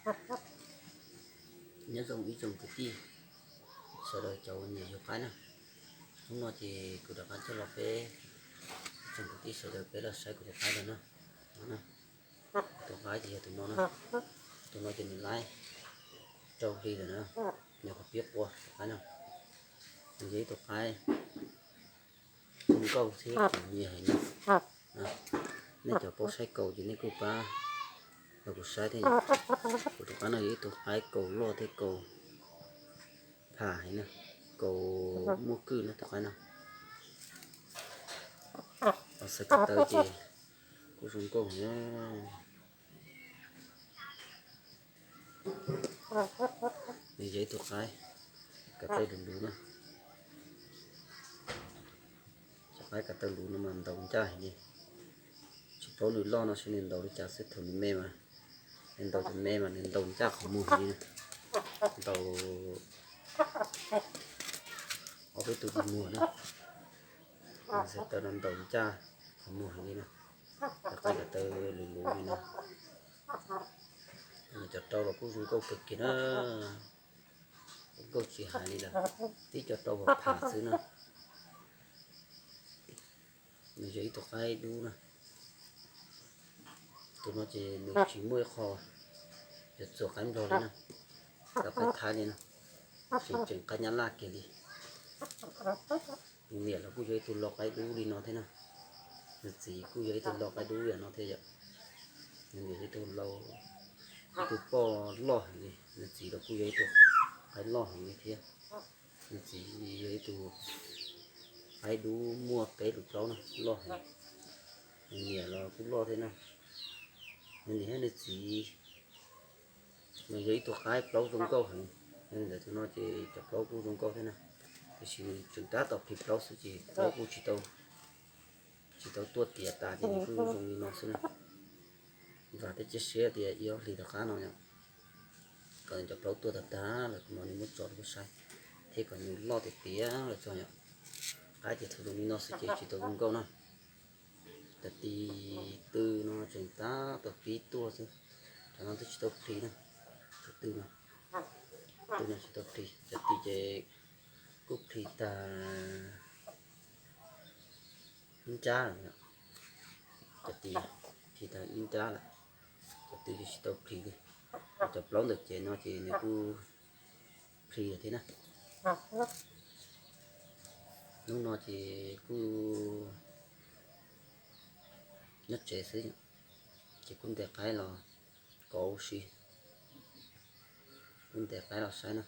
Nyob zoo ib tsoom kwv tij sawv daws cov uas nyiam yug qaib na. Hnub no ces kuv rov qab coj los peb ib tsoom kwv tij sawv daws peb los saib kuv tus qaib lawm na. No na, tus qaib ces yog tus no na. Tus no ces nws laib rau hli lawm na, nws qhov piab qua tus qaib no. Nws yog ib tus qaib zoo nkauj thiab kuv nyiam heev na. Nej cov paub saib kaus ces nej kuj pab los kuv saib thiab. Kuv tus qaib no yog ib tug qaib kaus loj thiab kaus pham heev na, kaus muaj kwj na tus qaib no. Xav ko taw ces kuj zoo nkauj heev. Nws yog ib tug qaib ko taw luv luv na. Cov qaib ko taw luv no mas ntaus ncaj heev li. Tsis paub nws loj no seb nws ntaus li cas xwb, thaum nws me mas, nws ntaus tus me mas nws ntaus ncaj qhov muag heev li. Ntaus ob peb tug tus muag na, xav taw no ntaus ncaj qhov muag heev li na. Cov qaib ko taw luv luv li no, cov rau los kuj zoo nkauj kawg kiag na. Zoo nkauj tsis hais li lawm, tib cov rau pham xwb na. Nws yog ib tug qaib dub na. Tus no ces nws tsis muaj ib qho yuav txuas qaib nplog li na, txuas qaib thaib li na, tseem tseem qaib nyab laj kiag li. Nws niam los kuj yog ib tug lau qaib dub li no thiab na. Nws txiv kuj yog ib tug lau qaib dub li no thiab yom. Nws niam yog ib tug lau, ib tug poj loj heev li, nws txiv los kuj yog ib tug qaib loj heev li thiab. Nws txiv yog ib tug qaib dub muaj peb lub plaub na, loj heev. Nws niam los kuj loj thiab na. Nws niam thiab nws txiv mas yog ib tug qaib plaub zoo nkauj heev. Yog li ntawd tus no ces cov plaub kuj zoo nkauj thiab na, tiam sis nws tseem tab tom plhis plaub xwb ces plaub kuj tsis tau, tsis tau tuaj tiav tas ces nws kuj zoo li no xwb na. Vam thiab cia siab tias ib ob hlis tom qab no yom, kom nws cov plaub tuaj tag tag lawm kuv mam li muab tso rau peb saib, thiab kom nws loj tiav tiav lawm tso yom. Qaib ces thaum zoo li no xwb ces tsis tau zoo nkauj na. Cov tis tw no tseem tab tom pib tuaj xwb, cov no twb tsis tau plhis na. Cov tw no, tw no tsis tau plhis, cov tis ces kuj plhis tag ib nrab lawm. Cov tis plhis tag ib nrab lawm, cov tw ces tsis tau plhis li. Cov plaub ntawm ces no ces nws kuj plhis lawm thiab na. Hnub no ces kuj nyob tsev xwb, ces kuj ntes qaib los kauv si, kuj ntes qaib los saib na.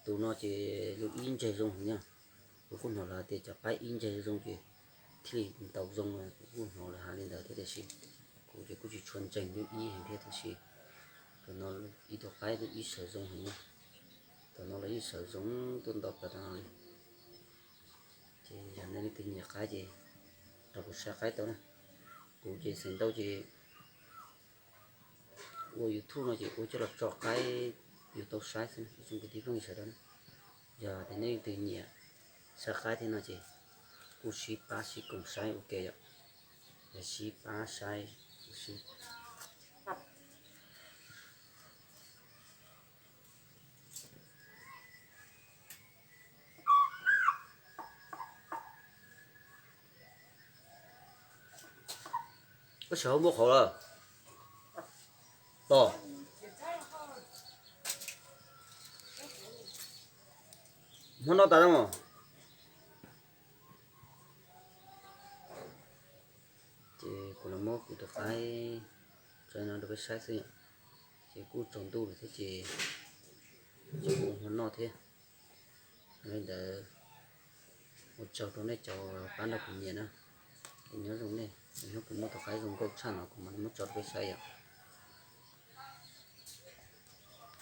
Tus no ces lub ib ntseg zoo heev na. Kuv kuj hnov lawv hais tias cov qaib ib ntseg zoo ces thiaj li ntaus zoo, kuv kuj hnov lawv hais li ntawd thiab tiam sis kuv ces kuj tsis tshua ntseeg lub ib heev thiab tiam sis tus no ib tug qaib lub ib sawv zoo heev na. Tus no los yeej sawv zoo tuaj ntau plaws rau no li. Ces yog nej leej twg nyiam qaib ces los kuv saib qaib tau na. Kuv ces xeem ntau ces ua YouTube no ces ua coj los tso qaib yus tau saib xwb ib tsoom kwv tij phooj ywg sawv daws na. Yog tias nej leej twg nyiam saib qaib thiab no ces kuj sib pab sib koom saib ua ke yom. Yog sib pab saib, sib Koj sawv hauv muaj qhauv lawm. Tos. Hmo no tas lawm. Ces kuv los muab kuv tus qaib tso no rau peb saib xwb yom. Ces kuj tsaus ntuj lawm thiab ces tsis ua hmo noj thiab. Li ntawd ua tsaug rau nej cov pab nrog kuv nyiam na. Es nyob zoo nej, hnub kuv muaj tus qaib zoo nkauj tshaj no kuv mam li muab tso rau peb saib yom.